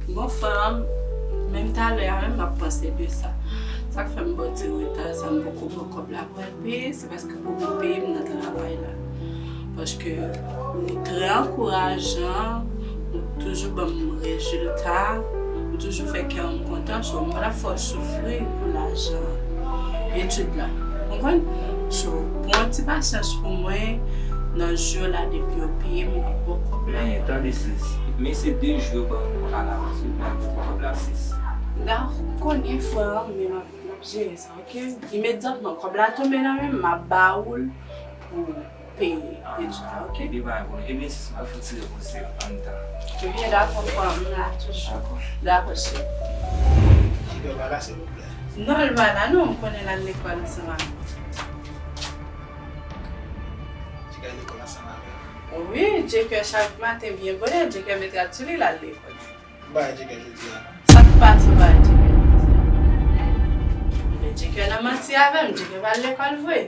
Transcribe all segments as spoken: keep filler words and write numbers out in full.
Bon, frè m, menm talè a menm, m ap panse de sa. Sa k fè m ba w ti reta sa, m poko ba w kòb la pou al peye, se paske pou mwen peye m nan travay la. Paske ou trè ankourajan, ou toujou ban m rezilta, ou toujou fè kè m kontan, so m pa t ap fè w soufri pou lajan etid la. Ou konprann? So, pran ti pasyans pou mwen, nan jou la, depi yo peye m, m ap ba w kòb la. Men, tande, sis, men se de jou yo ban m kontra la, sis, yo ban m kòb la, sis. Dakò, kounye a, frè m, men m ap, m ap jere sa, oke? Imedyatman, kòb la tonbe nan men m, m ap ba ou l pou peye etid la, oke? Ebyen, pa gen pwoblèm. Ebyen, sis, m ap fè ti repoze anndan. Ebyen, dakò, frè m, m la toujou. Dakò. Dakò, cheri. Jigga pa la, silvouplè? Non, l pa la, non, m konnen l al lekòl ansanm avè m. Jigga lekòl ansanm avè m? Wi, Jigga chak maten byen bonè, Jigga mete atis li, l al lekòl. M pa wè Jigga jodi a, non. Sa k pase w pa wè Jigga jodi a? Men Jigga nan manti avè m, Jigga pa al lekòl vre.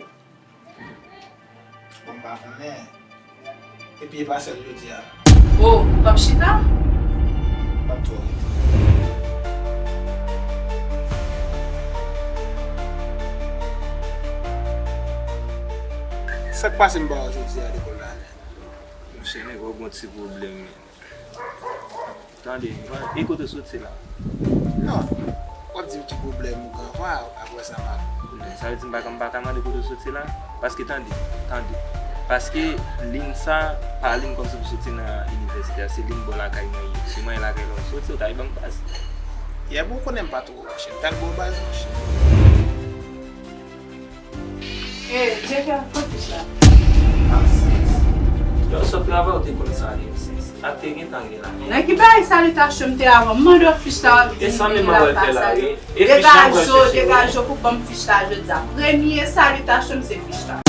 Bon, m pa konnen. Epi e pa sèl jodi a. O, ou p ap chita? M p ap twò rete. Sa k pase m pa wè w jodi a lekòl la menm? Monchè, nèg, w ap gon ti pwoblèm, men. Tande, e kote w soti la? Non, w ap di m ki pwoblèm ou gen, apre sa m ap. Sa vle di m pa ka, m pa ka mande kote w soti la? Paske tande, tande. Paske liy sa, pa liy kòmsi pou soti nan inivèsite a, se liy bò lakay mwen ye. Si mwen lakay la w soti, w ta ban m baz. Yè, bon, ou konnen m pa twò, monchè. M t al ba w baz, monchè. E, Jigga, kot fich la? Ah, sis. Lè w sot travay, ou te konn sa li, sis. Ak te gentan gen la. Nan ki bagay salitasyon m te avè w? M mande w fich la, w ap di m li la pa sali. Degaje w, degaje w pou ban m fich la jodi a. Premye salitasyon m se fich la.